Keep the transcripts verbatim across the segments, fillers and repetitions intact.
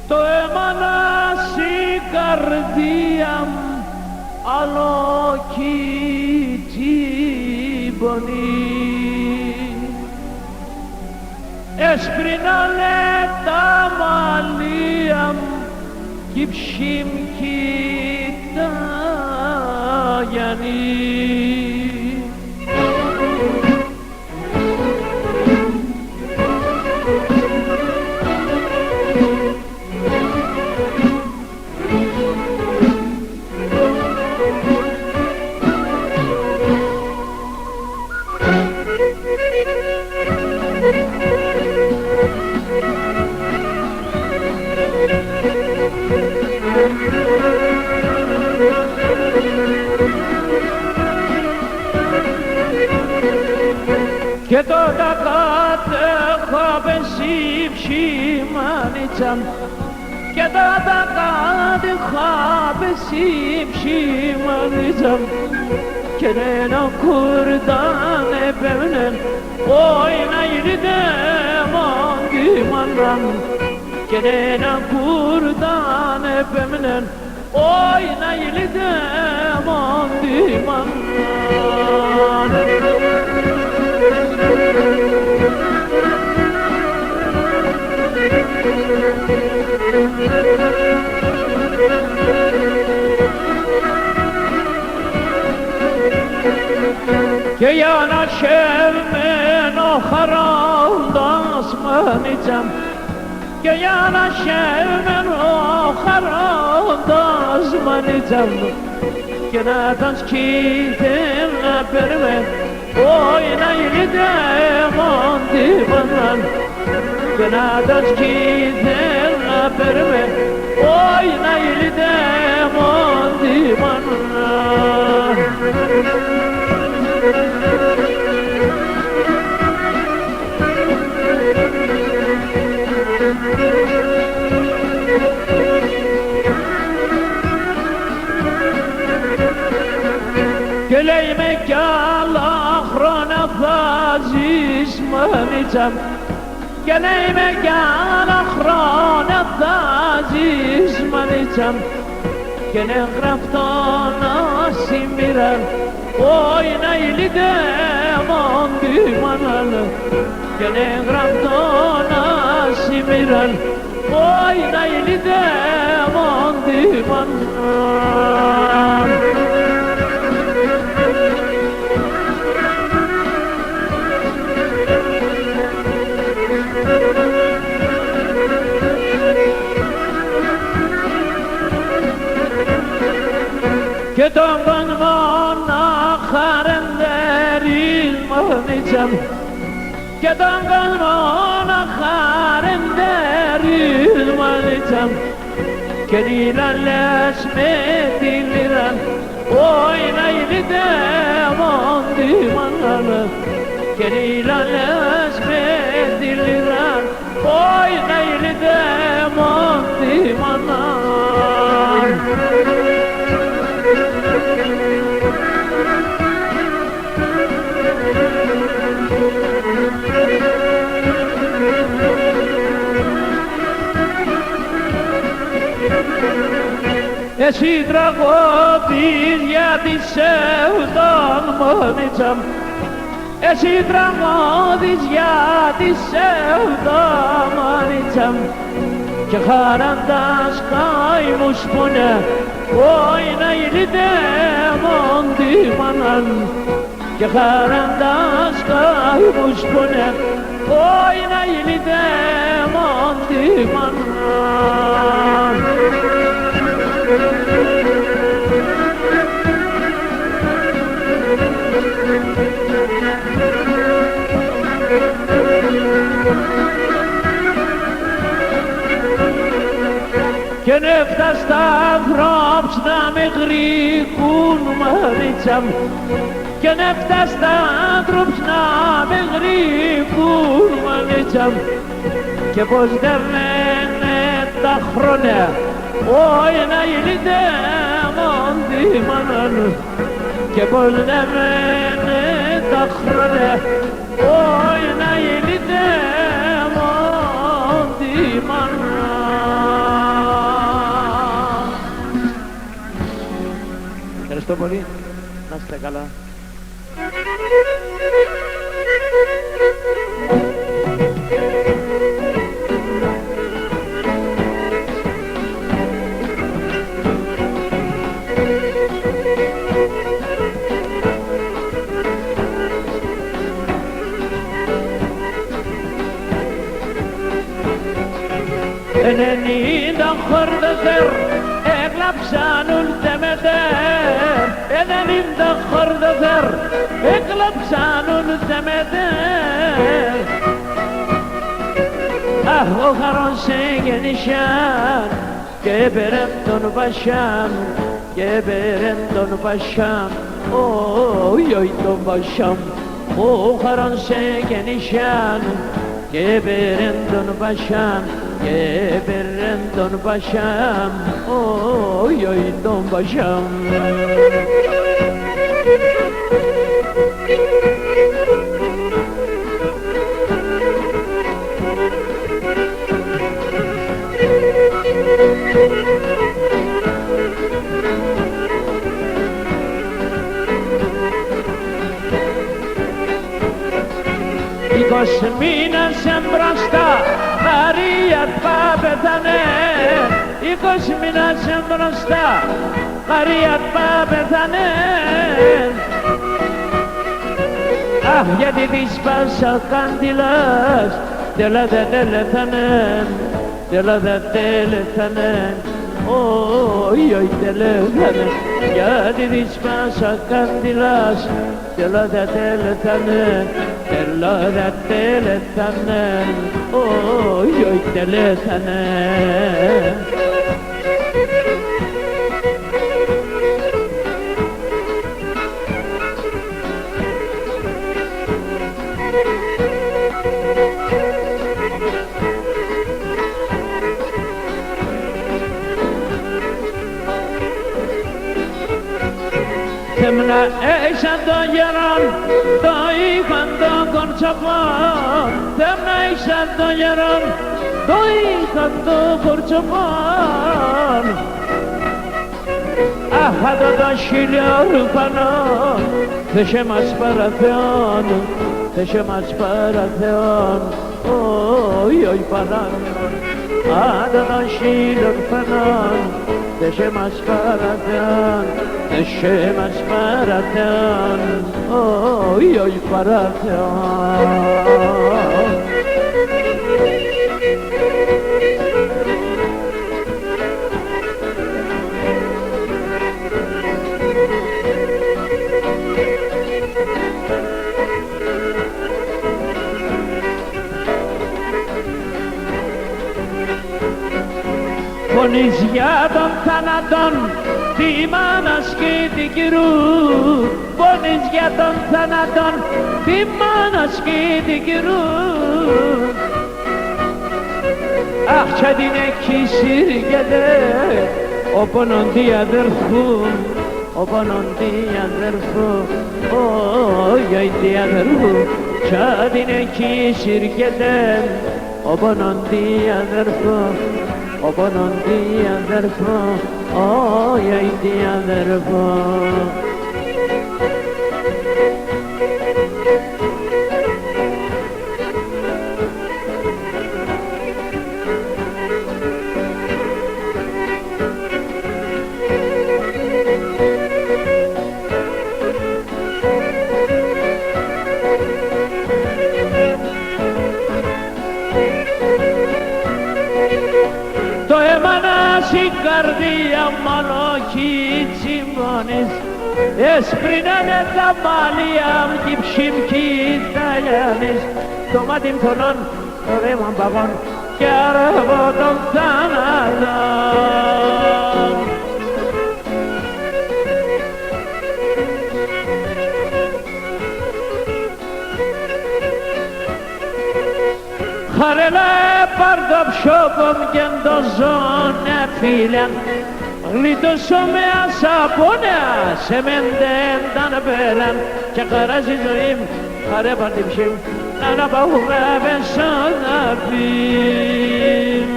Το αίμαν ας ση καρδία μ', άλλο 'κι 'κι πονεί. Εσπρίν'νε τα μαλλία μ', 'κι η ψ̌η μ' 'κι τ' αγιανεί. Και τότε κάτ' εχάπεν ση ψ̌η μανίτσα μ', και τότε κάτ' εχάπεν ση ψ̌η μανίτσα μ', κι έναν κουρτάν επέμ'νεν, όι να γλιτεύω τη μάνα μ', κι έναν κουρτάν επέμ'νεν, όι να γλιτεύω τη μάνα μ'. Και για να χαίρ'μεν ο χαρώντας, μανίτσα μ', και για να χαίρ'μεν ο χαρώντας, μανίτσα μ', κι έναν σκύλ να παίρ'μεν, όι να γλιτεύω τη μάνα μ', κι έναν σκύλ να παίρ'μεν, όι να γλιτεύω τη μάνα μ'. Και λέει με κι άλλα χρόνια θα ζεις, μανίτσα μ', και λέει με κι άλλα χρόνια θα ζεις, μανίτσα μ', κι 'ν' εγγραφτόν ασ' η μοίραν, όι να γλιτεύω τη μάνα μ', κι 'ν' εγγραφτόν ασ' η μοίραν, όι να γλιτεύω τη μάνα μ'. Και τον κοσμόν αχαρέντερης, μανίτσα μ', και τον κοσμόν αχαρέντερης, μανίτσα μ', κι 'ν' ήλαλες με τη λύραν, όι να γλιτεύω τη μάνα μ', κι 'ν' ήλαλες με τη λύραν, όι να γλιτεύω τη μάνα μ'. Εσύ τραγούδια τη σევτών, μανίτσα μ', εσύ τραγούδια τη σεβδά, μανίτσα μ', κι αχαράν τας καημούς πονά, όι να γλιτεύω τη μάνα μ', κι αχαράν τας καημούς πονά, όι να γλιτεύω τη μάνα μ'. Κι 'ν' έφτας τ' άνθρωπος να με γρικούν, μανίτσα μ', κι 'ν' έφτας τ' άνθρωπος να με γρικούν, μανίτσα μ', και πως δέβαινε τα χρόνια. Oi, να γλύτ' εμόν τη μάνα, και πώς ντεμέν' τα χρόνια. Oi, να γλύτ' εμόν τη μάνα. Ευχαριστώ πολύ. Να είστε καλά. Ενενήντα χορδές έκλαψαν ουλτεμετέρ, ενενήντα χορδές έκλαψαν ουλτεμετέρ. Αχ, ο Χαρόν εγέννησεν και έπαιρεν τον πασάν, και έπαιρεν τον πασάν, oi, oi, τον πασάν. Ο Χαρόν εγέννησεν και έπαιρεν τον πασάν, και έπαιρεν τον πασάν, oi, oi, τον πασάν. Είκοσι μήνες εμπροστά, Μαρία πα πέθανε. Είκοσι μήνες εμπροστά, Μαρία πα πέθανε. Αχ, γιατί δίσπασα κάντιλας, τελέδα, τελέθανε, τελέδα, τελέθανε, oi, oi, τελέθανε. Γιατί δίσπασα κάντιλας, τελέδα, τελέθανε, τελέδα, τελέθανε, oi, oi, τελέθανε. Θέμ'να έισαν τον γέρον, τον οίκον τον κορτσοπόν. Θέμ'να έισαν τον γέρον, τον οίκον τον κορτσοπόν. Αχ, ατό το χίλιον ορφανόν, Θεέ μας παρά Θεόν, Θεέ μας παρά Θεόν, oi, oi, παρά Θεόν. Ατό το χίλιον ορφανόν, Θεέ μας παρά Θεόν, Θεέ μας παρά Θεόν, oi, oi, παρά Θεόν. Πονείς για τον θάνατον τη μάνας και τη γυρού. Πονείς για τον θάνατον τη μάνας και τη γυρού. Αχ, κι ατείν' εκείσιρ' και ατείν', ο πόνον τη αδερφού, ο πόνον τη αδερφού, oi, oi, τη αδερφού. Κι ατείν' εκείσιρ' και ατείν', ο πόνον τη αδερφού, ο πόνον τη αδερφού, oi, oi, τη αδερφού. Το αίμαν ας, η καρδία μ' άλλο 'κι τσιμπώνεις. Εσπρίνανε τα μαλλία μ' κι η ψ̌η μ' 'κι ταλιάνεις. Το μάτι'ν πονών, το δέρμαν παγών, κι αρεύω τον θάνατον. Χαρέλα Επάρ' το ψόπον και ντο ζώον εφύλεν, γλίτωσον με ας απόν' εσεμέν τ' έντ' αν επέλεν, και χαρά ση ζωή μ', χαρά επάρ' τη ψή μ', να απαγορεύεσαι να πίν'.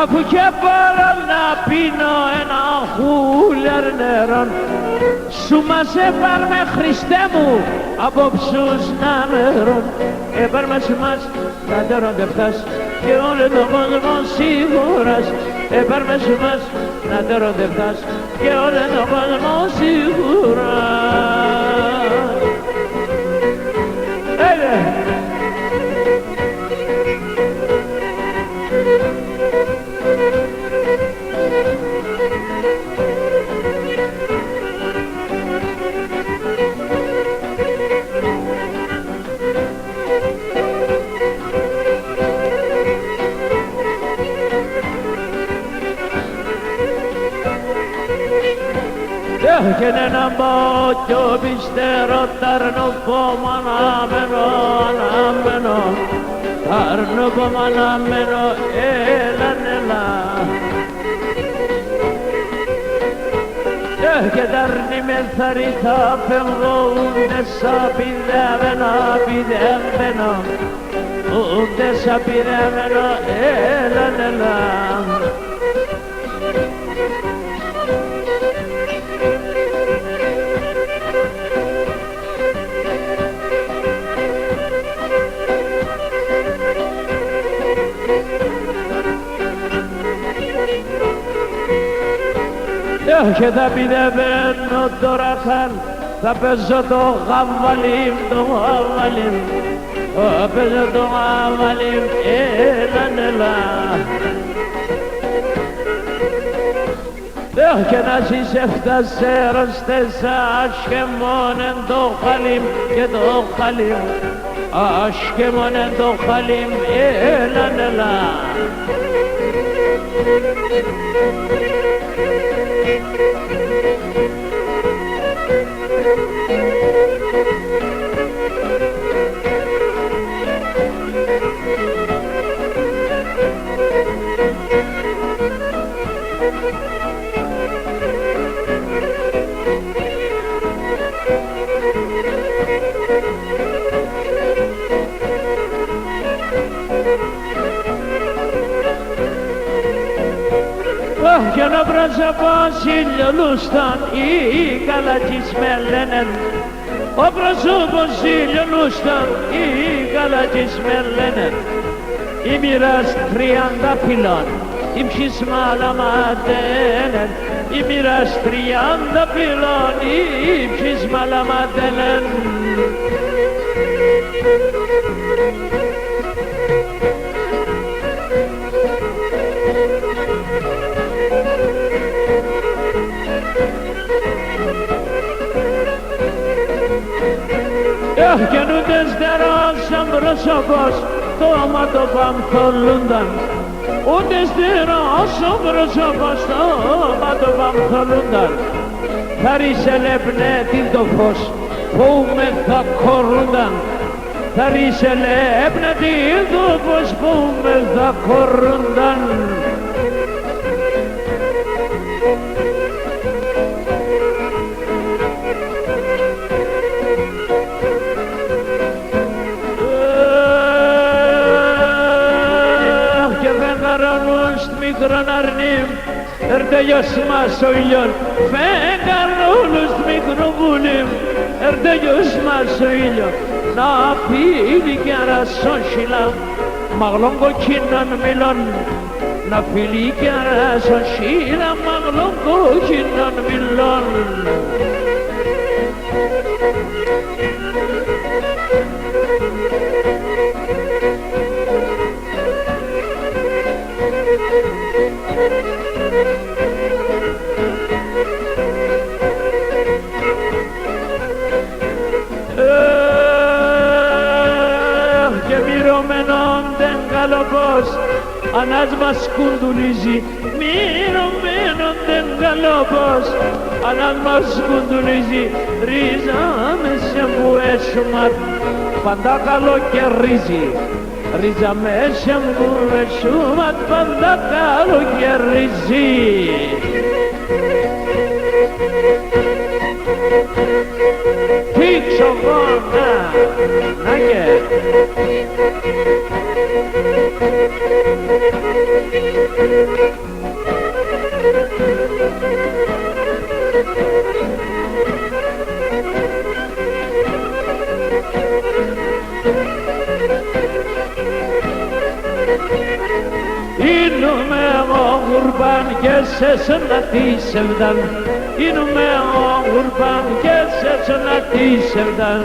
Αφού 'κ' έπαρ' να πίνω έναν χούλιαρ νερόν, σου μάζ' έπαρ' με, Χριστέ μου, απόψ' σ' ν' ημερόν. Έπαρ' με, σου μάζ', να τ' ερωτευτάς και όλον τον κόσμον σ' ηχουράς. Έπαρ' με, σου μάζ', να τ' ερωτευτάς και όλον τον κόσμον σ' ηχουράς. Έλα. Κι έναν πόκιον πιστερόν τ' αρνούπ' μαναμένον, αναμένον, τ' αρνούπ' μαναμένον, έλαν, έλαν. Κι τ' αρνημέν θαρρύτ' απενδώ, ούντες απηδεμένον, απηδεμένον, ούντες απηδεμένον, έλαν, έλαν. Κι θα πηδεμένω τωρ' αχάν, θα παίζω το γαβαλί μ', το γαβαλί μ', θα παίζω το γαβαλί μ', έλαν, έλαν. Κι να ση σ' εφτά σέρον στέσα, ας 'κεμώνεν το χαλί μ' και το χαλί μ', ας 'κεμώνεν το χαλί μ', έλαν, έλαν. Αχ, κι έναν πράσαπον ήλιον λούσταν, οι Γκαλατζοί σ' με λένεν. Ο πράσαπον ήλιον λούσταν, οι Γκαλατζοί σ' με λένεν. Ήμ'ρας τριάντα πυλών, οι ψ̌οι σ' μ' αλαματένεν. Ήμ'ρας τριάντα πυλών, οι ψ̌οι σ' μ' αλαματένεν. Αχ, κι ούντες τερός ο πράσαπον, τ' ώμα το πα μ' θολούνταν. Ούντες τερός ο πράσαπον, τ' ώμα το πα μ' θολούνταν. Θαρρύς ελέπ'νε τ' ίν' το φως, φοούμαι θα κορούνταν. Θαρρύς ελέπ'νε τ' ίν' το φως, φοούμαι θα κορούνταν. Αχ, κι εφέγγαρον ους τ' μικρόν αρνί μ', ερτέλειωσ' μας ο ήλιον. Φέγγαρον ους τ' μικρόν πουλί μ', ερτέλειωσ' μας ο ήλιον. Να φύλλει κι αράς σον χείλαν, μ' αγλόν κοκκίνον μυλόν. Να φύλλει κι αράς σον χείλαν, μ' αγλόν κοκκίνον μυλόν. Αχ, κι εμυρωμένον τ' έγκαλοπος, Ανάς μας κουντουλίζει, μείνον, μείνον τεν καλόπος. Ανάς μας κουντουλίζει, ρίζαμε σε μπουέσουμα, πάντα καλοκαιρίζει. Ρίζαμε σε μπουέσουμα, πάντα καλοκαιρίζει. Τείξω γόνα, να και. Ίνουμε εγώ γουρμπάν κι εσέν ατίσευταν. Ίνουμε εγώ γουρμπάν κι εσέν ατίσευταν.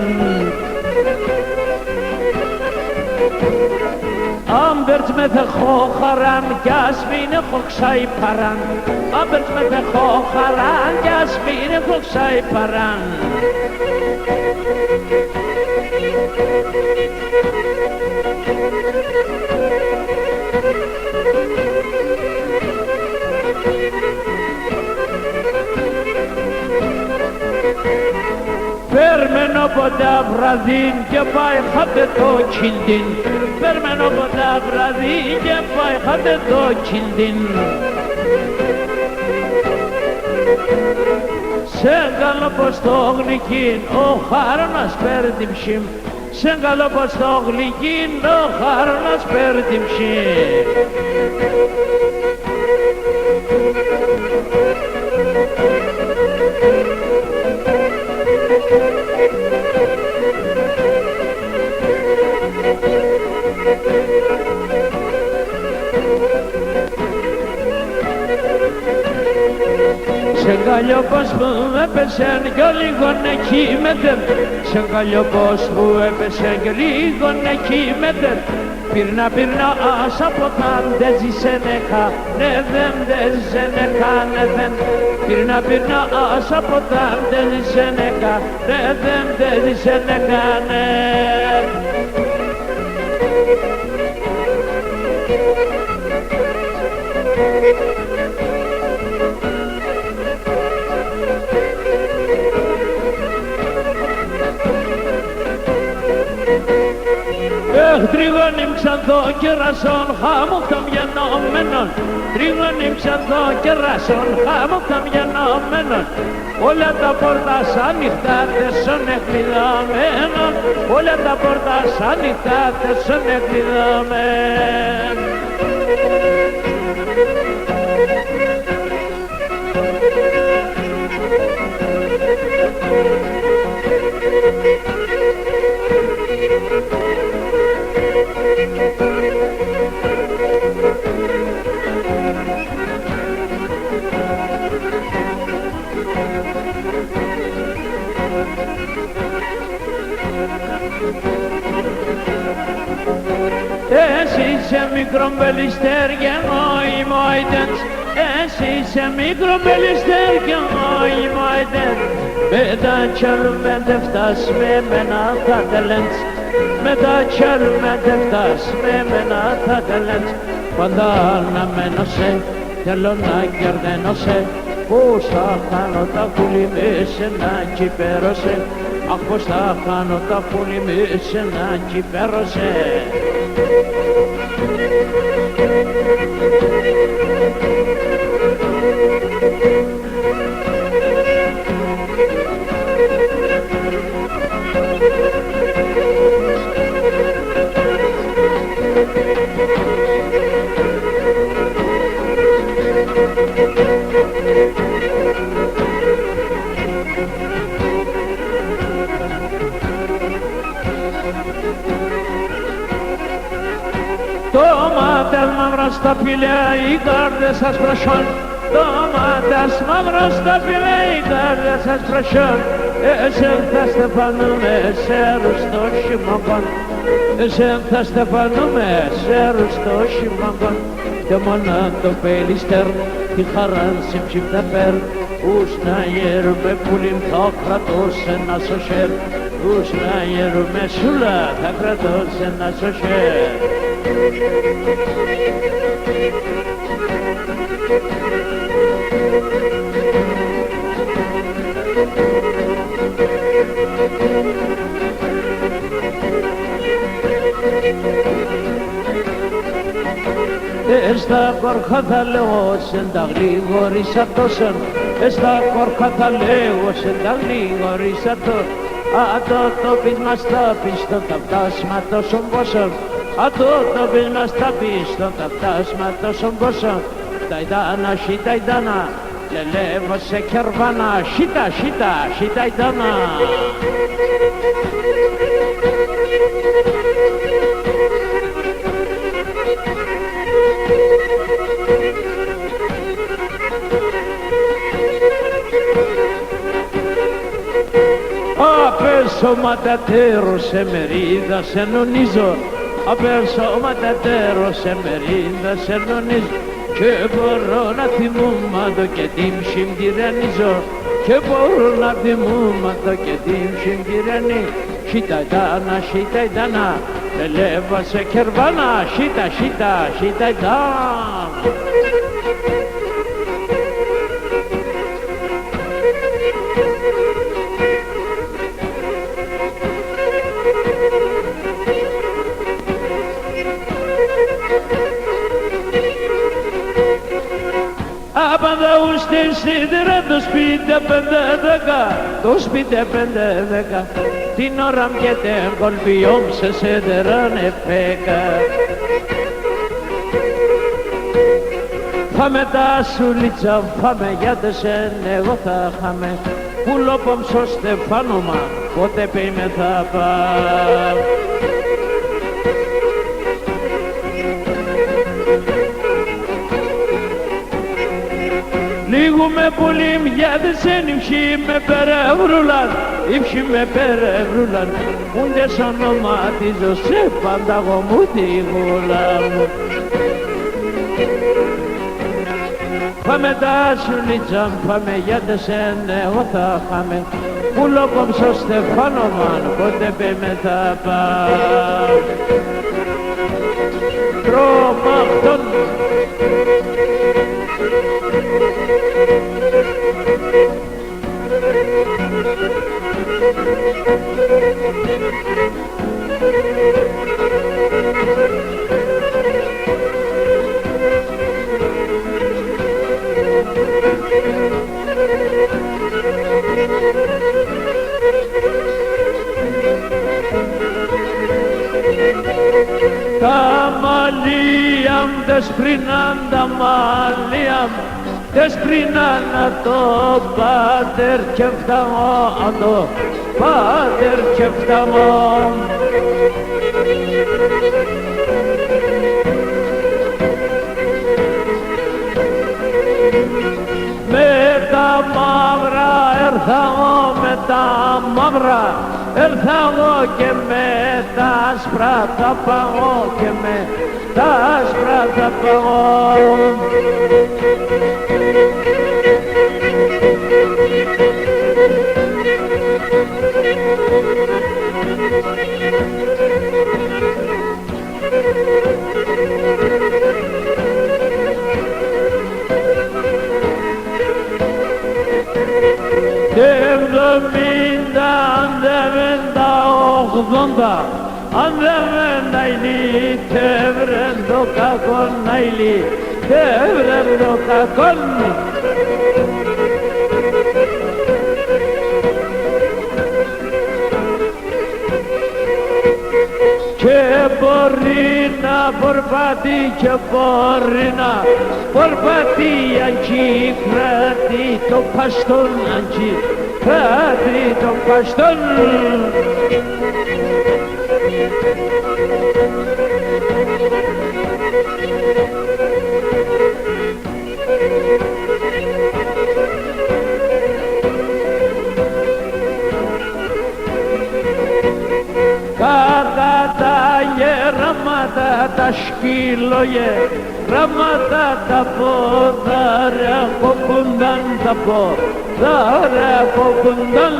Άμπερτς με θεχώ χαράν κι ας μη έχω ξάι παράν. Άμπερτς με θεχώ χαράν κι ας μη έχω ξάι παράν. Πέρμενο ποτά βραδύν και πάει χαπετό κιλτίν. Πέρμενο ποτά βραδύν και πάει χαπετό κιλτίν. Σεν καλόπον το γλυκίν, ο Χαρανάς παίρ' την ψήν. Σεν καλόπον το γλυκίν, ο Χαρανάς παίρ' την ψήν. Σεν καλόπον που έπεσεν κι ολίγον εκοίμεται. Σεν καλόπον που έπεσεν κι ολίγον εκοίμεται. Πύρ' να, πύρ' να, ας απ' ατά ντ' έζησεν εκανέβεν, ντ' έζησεν εκανέβεν. Πύρ' να, πύρ' να, ας απ' ατά ντ' έζησεν εκανέβεν, ντ' έζησεν εκανέβεν. Εχ, τρίγον ήμ' ξαν το κεράσον, χαμούχ' τ' αμ' γενομένον. Τρίγον ήμ' ξαν το κεράσον, χαμούχ' τ' αμ' γενομένον. Όλα τα πόρτας ανοιχτά τ' έσον εκλειδωμένον. Όλα τα πόρτας ανοιχτά τ' έσον εκλειδωμένον. Εσύ σε μικρόν Περιστέρ' κι εγώ είμαι ο Αιτέντς. Εσύ σε μικρόν Περιστέρ' κι εγώ είμαι ο Αιτέντς. Με τα τσαλουμέντ' έφτας με εμένα θα τελέντς. Με τα τσαλουμέντ' έφτας με εμένα θα τελέντς. Πάντα αναμένω σε, θέλω να κερδένω σε. Πώς θα χάνω τα πουλί μ' εσένα κι παίρω σε. Αχ, πώς θα χάνω τα πουλί μ' εσένα κι παίρω σε. Ντο μάτι μαύρα στ' απειλέ, η κάρδες άσπρα σιόν. Ντο μάτι μαύρα στ' απειλέ, η κάρδες άσπρα σιόν. Εσέν θα στεφανούμε σε ρουστό χειμώκον. Εσέν θα στεφανούμε σε ρουστό χειμώκον. Και μόνα το Περιστέρ', τη χαράν σ' εμ' τσιπ' θα παίρ'. Ους να γέρουμε πουλί μ' θα κρατώ σε ένα σο χέρ'. Ους να γέρουμε σούλα θα κρατώ σε ένα σο χέρ'. Εσ' τα κορκά θα λέγω, σεν τα γλίγορισα τόσον. Εσ' τα κορκά θα λέγω, σεν τα γλίγορισα τόσον. Ατό το πείσμα στα πίστον, τα πτάσμα τόσον πόσον. Ατό το πείσμα στα πίστον, τα πτάσμα τόσον πόσον. Ταϊτάνα, σι ταϊτάνα, λελεύω σε κερβάνα, σίτα, σίτα, σι ταϊτάνα. Απέσω ματατέρω σε μερίδα σε νονίζω. Απέσω ματατέρω σε μερίδα σε νονίζω. Κι 'κι μπορώ να θυμούμαι ατό και τ' ήμ' σην τυραννίζω. Κι 'κι μπορώ να θυμούμαι ατό και τ' ήμ' σην τυραννίζω. Σίτα ταϊτάνα, σίτα ταϊτάνα, λελεύω σε κερβάνα, σίτα, σίτα, σίτα ταϊτάνα. Απαντάω ουστέν σιδερά, το σπίτι πέντε δέκα, το σπίτι πέντε δέκα. Την ώρα μ' και τεν κολπιό μ' σε σιδεράν εφέκα. Φάμε τα σουλίτσα μ', φάμε, για τ' εσέν εγώ θα χαμέ. Πουλόπο μ' σο στεφάνωμα, πότε πέει με θα πα. Λίγο με πουλί μ', για τ' εσέν, η ψ̌η με περευρούλαν, η ψ̌η με περευρούλαν. Πουν τες ονόματιζω σε, παντά γαμώ τη γούλα μ'. Φάμε τα σουλίτσα μ', φάμε, για τ' εσέν εγώ θα χαμέ. Πουλόπο μ' σο στεφάνωμα, πότε πέει με θα πα. Τρομαχτών. Τα μαλλία μ', δέσπρινα τα μαλλία μ', δέσπρινα ατό, πάτερ, κι ευτάγω ατό, πάτερ, κι ευτάγω. Με τα μαύρα έρθα εγώ, με τα μαύρα έρθα εγώ, και με τ' άσπρα θα πάγω, και με τ' άσπρα θα πάγω. Τ' εβδομήντα, αν δέβεν τα ογδόντα, αν δέβεν τα ήλι, τ' εύρεν το κακόν αηλί, τ' εύρεν το κακόν. Κι εμπορεί να πορπατεί, κι εμπορεί να πορπατεί, αν 'κι κρατεί το παστόν, αν 'κι κρατεί το παστόν. Κακά τα γεράματα, τα σκυλόγεράματα, τα ποδαράκ' κοπούνταν, τα ποδαράκ' κοπούνταν.